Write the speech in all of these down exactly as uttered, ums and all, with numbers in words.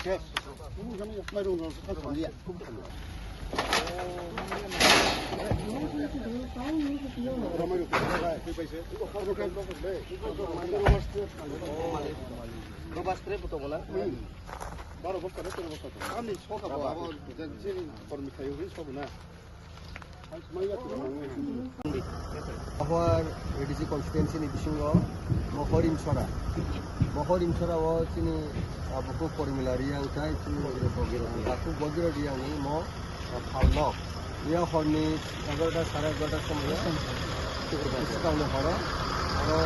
Baro bokta na tero bokta to. Ani soka bo abo jani kormi khayo hwi sobo na. Ahwar A D C constituency ni bisingo Mohor Imsora. Mohor Imsora o chini, ah, buku Pormila Riyang tai chini Daku Bogiro Riyang ni mo, ah, phalno. Iya horni egarota, sare egarota somoyo. Swkangni horo. Oro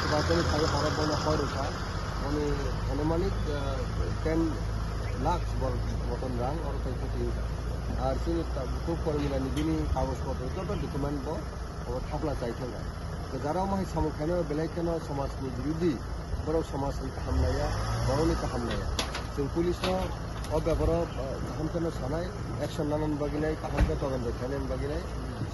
swkangni sai horo bono hor wngkha. Ani anumanik, ah, ten lakhs bor moton rang oro tei khuti wngkha. Ar chini ta-, buku Pormila ni bini kagoj potro joto document bo obo thapla chai thangkha. Jara omo hai samung khainai belai kheno somaj ni birodi, borok somaj ni kaham naiya, borok ni kaham naiya. Chwng police no o beparo, ah, kaham kheno sanai, action nanani bagwi nai, kaham khe todonto khainani bagwi nai.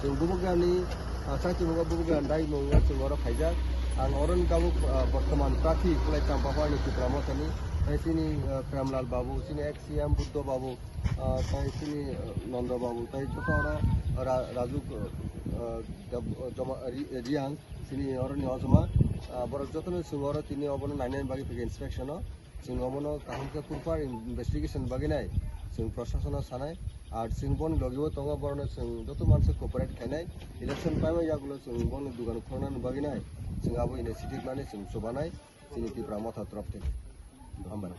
Chwng bubagrani, ah, chaitwmung o bubagrani daimung o chwng oro khaijak. Ang oroni tabuk, ah, bortoman prarthi Kwlai Champahor ni Tipra Motha ni, tei chini, ah, Premlal Babu, chini ex C M Buddho Babu, ah, tei chini, ah, Nondo Babu, tei joto oro Ra-, Raju, ah, Deb-, Joma-, Ri-, Riang, chini oroni ojoma, ah, borok jotono chwng oro tini obono nainani bagwi phaikha inspection o. Chwng omono kaham khe proper investigation bagwi nai chwng proshasano sanai, ar chwng boni logi o tongo, borokno chwng joto mansa cooperate khainai, election paima yagulo chwng boni dugan khornani bagwi nai chwng abo initiative nani chwng chubanai chini Tipra Motha torof thani. Hambai.